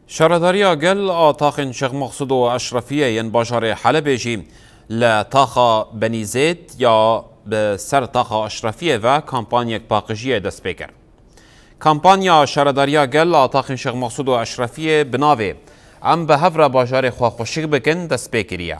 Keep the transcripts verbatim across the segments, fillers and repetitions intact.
Şaredariya Gel a taxên Şêx Mexsûd û Eşrefiyê yên bajarê Helebê jî li taxa Benî Zêd ya bi ser taxa Eşrefiyê ve kampanyek paqijiyê dest pê kir. Kampanya Şaredariya Gel a taxên Şêx Mexsûd û Eşrefiyê bi navê Em bi hev re bajarê xwe xweşik bikin dest pê kiriye.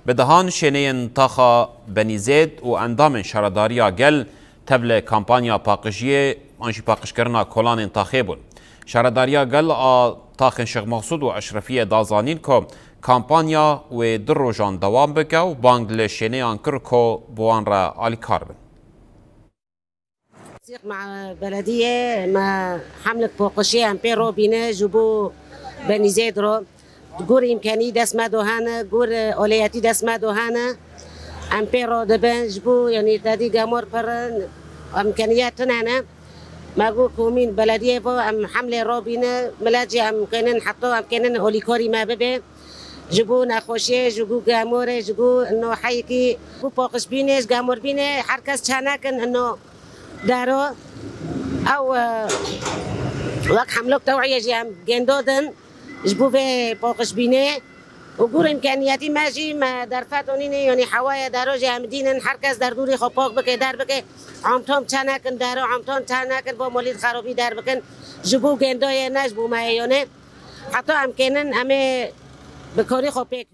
Bi dehan şêneyên taxa Benî Zêd û endamên Şaredariya Gel tevlê kampanya paqijiyê an jî paqijkirina kolanên taxê bûn. Şaredariya Gel a taxên Şêx Mexsûd û Eşrefiyê da zanîn ku kampanya wê du rojan dewam bike û bang li şêneyan kir ku bi wan re alîkar bin. Sîq me belediyê me hemlik poqişî em pê robîne ji bo Benî Zêd ro. Gur îmkenî dest me do hene, gur oleyetî dest me do hene. Em pê ro dibin ji bo, yanî tedî gemor pir in, îmkeniyet tune ne. Me got komîn belediyê bo em hemlê robîne, milet jî em kênin heta em kênin olîkorî me bibe. Ji bo nexweşiyê, ji bo gemorê, ji bo ino heyekî, bo poqişbînê, ji gemorbînê her kes çe nekin ino dero. Ew, e, wek hemlok tewiyê jî em gendo din ji bo vê poqişbînê. Û gur îmkeniyetî me jî me derfet onînê, yanî hewayê dero jî em dînin, her kes derdûrî xwe pok bike, der bike. Amtom çe nekin dero, amtom çe nekin bo molîd xerobî der bikin. Ji bo gendoyê ne ji bo me yê yonê. Heta em kênin em ê bi korî xwe pêk.